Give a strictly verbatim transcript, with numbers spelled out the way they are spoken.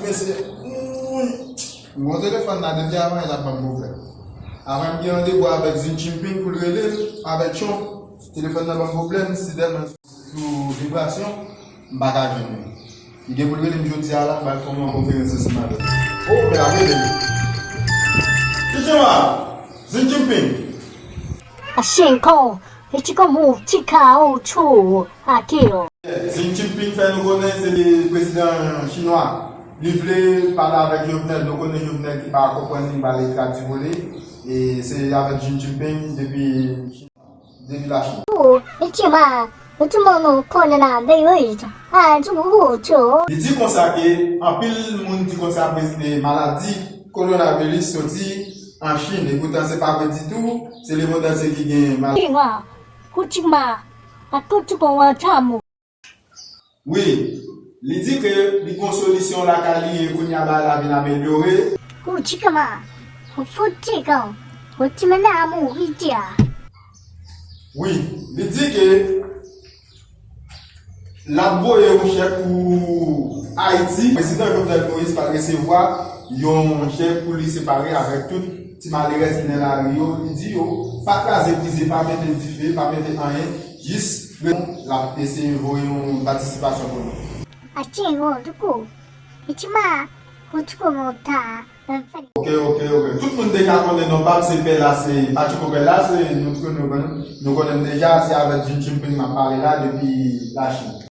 Mesye, hmm, bon, telefòn nan depi avan l ap ban m pwoblèm. Avan m gen randevou avèk Xi Jinping pou l rele m avèk Trump. Telefòn nan ban m pwoblèm, si tèlman sou vibrasyon, m pa ka jwenn li. Li gen pou l rele m jodi a la, m pral fè yon konferans ansanm avè l. Oh, men l ap rele m. Kichima! Xi Jinping! A cinco, veinticinco, chica, ocho, aquí. Xi Jinping fè nou konnen se prezidan chinwa. Li vle pale avèk Jovenel. Nou konnen Jovenel ki pa konprann li, li pale tradi pou li. E se avèk Xi Jinping depi, depi Lachin. Oh, Ichima, Ichima no coronavirus. Ah, tu, tu. Li di konsa ke anpil moun di konsa prezidan maladi kowonaviris soti an Chin. E poutan se pa vre ditou, se lemonn antye ki gen maladi. Ichima, Ichima, a tu, tu, con, chamo. Wi, li di ke li gon solisyon lakay li e kounye a bagay la vin amelyore. Uchikama, ufutika, uchimana mu itia. Wi, li di ke l ap voye yon chèk pou Ayiti. Prezidan Jovenel Moïse pral resevwa yon chèk pou li separe avèk tout ti malerèz ki nan lari yo. Li di yo, pa kraze brize, pa mete dife, pa mete anyen, jis l ap eseye voye yon patisipasyon pou nou. Achen, o, duku. Ichima, utuku mota. Ok, ok, ok. Tout moun deja konnen non pa m se Pè la, se Patiko Pè la, se nou, nou, nou konnen m deja, se avèk Jim Chimping m ap pale la depi Lachin.